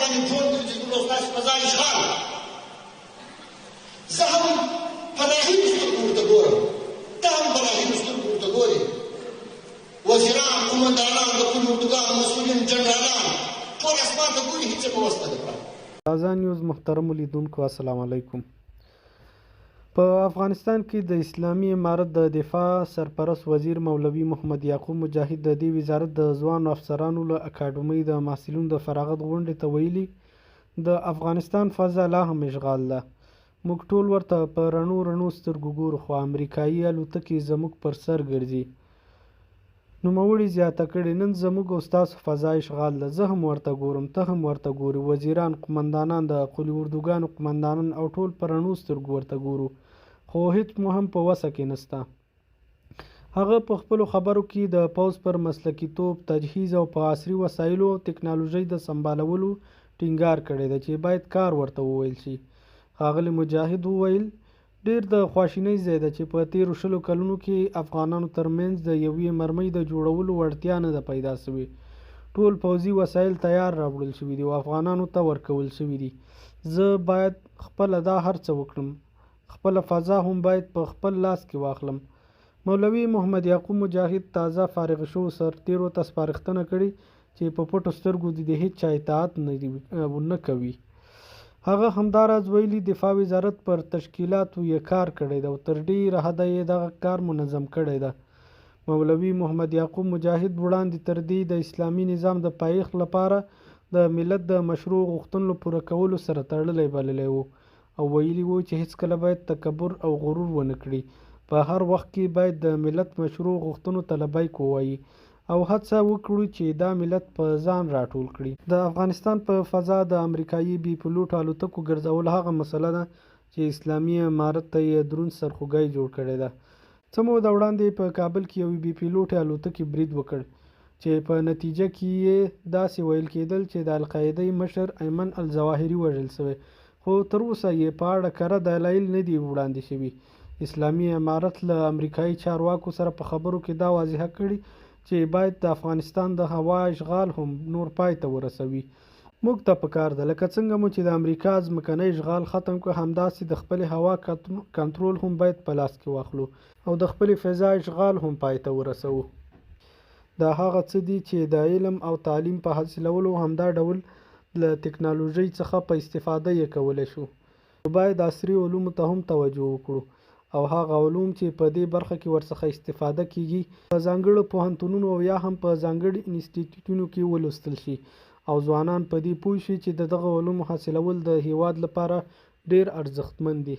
باندې ډرون ګرځېدلو او ستاسې فضا اشغال ده. زه هم په ناهیلو سترګو ورته ګورم، ته هم په ناهیلو سترګو ورته ګورې. وزیران، قومندانان، د قول اردوګانو مسؤلین، جنرالان ټول اسمان ته ګوري، هیڅ یې په وس نه ده پوره. تازه نیوز محترمو لیدونکو السلام علیکم. په افغانستان کې د اسلامي امارت د دفاع سرپرست وزیر مولوي محمد یعقوب مجاهد د دې وزارت د ځوانو افسرانو له اکاډمۍ د محصلینو د فراغت غونډې ته ویلي، د افغانستان فضا لا هم اشغال ده. موږ ټول ورته په رڼو رڼو سترګو ګورو، خو امریکايي الوتکې زموږ پر سر ګرځي. نوموړي زیاته کړې، نن زموږ او ستاسو فضا اشغال ده، زه هم ورته ګورم، ته هم ورته ګورې، وزیران، قومندانان، د قول اردوګانو قومندانان او ټول په رڼو سترګو ورته ګورو، خو هېڅ مو هم په وسه کې نشته. هغه په خپلو خبرو کې د پوځ پر مسلکیتوب، تجهیز او په عصري وسایلو او تکنالوژۍ د سمبالولو ټینګار کړی دی چې باید کار ورته وویل شي. ښاغلي مجاهد وویل، ډېر د خواشینۍ ځای ده چې په تېرو شلو کلونو کې افغانانو ترمنځ د یوې مرمۍ د جوړولو وړتیا نه ده پیدا شوې. ټول پوځي وسایل تیار راوړل شوي دي او افغانانو ته ورکول شوي دي. زه باید خپله دا هر څه وکړم. خپله فضا هم باید په خپل لاس کې واخلم. مولوي محمد یعقوب مجاهد تازه فارغ شوو سرتېرو ته سپارښتنه کړې چې په پټو سترګو دې د هېچا اطاعت نه کوي. هغه همداراز ویلي، دفاع وزارت پر تشکیلاتو یې کار کړی دی او تر ډېره حده یې دغه کار منظم کړی ده. مولوي محمد یعقوب مجاهد وړاندې تر دې د اسلامي نظام د پایښت لپاره د ملت د مشروع غوښتنو له پوره کولو سره تړلی بللی و او ویلي وو چې هېڅکله باید تکبر او غرور ونه کړي، په هر وخت کې باید د ملت مشروع غوښتنو ته لبیک ووایي او هڅه وکړو چې دا ملت په ځان راټول کړي. د افغانستان په فضا د امریکايي بې پیلوټه الوتکو ګرځول هغه مسله ده چې اسلامي امارت ته یې دروند سرخوږی جوړ کړی ده. څه موده وړاندې په کابل کې یوې بې پیلوټې الوتکې برید وکړ چې په نتیجه کې یې داسې ویل کېدل چې د القاعدې مشر ایمن الظواهري وژل شوی، خو تر اوسه یې په اړه کره دلایل نه دي وړاندې شوي. اسلامي امارت له امریکايي چارواکو سره په خبرو کې دا واضحه کړې چې باید د افغانستان د هوا اشغال هم نور پای ته ورسوي. موږ ته په کار ده لکه څنګه مو چې د امریکا ځمکنی اشغال ختم کړ، همداسې د خپلې هوا کنترول هم باید په لاس کې واخلو او د خپلې فضا اشغال هم پای ته ورسوو. دا هغه څه دي چې د علم او تعلیم په حاصلولو او همدا ډول له تکنالوژۍ څخه په استفاده یې کولی شو. نو باید عصري علومو ته هم توجه وکړو او هغه علوم چې په دې برخه کې ورڅخه استفاده کېږي، په ځانګړو پوهنتونونو او یا هم په ځانګړي انستیتیوتونو کې ولوستل شي او ځوانان په دې پوه شي چې د دغه علومو حاصلول د هېواد لپاره ډېر ارزښتمن دي.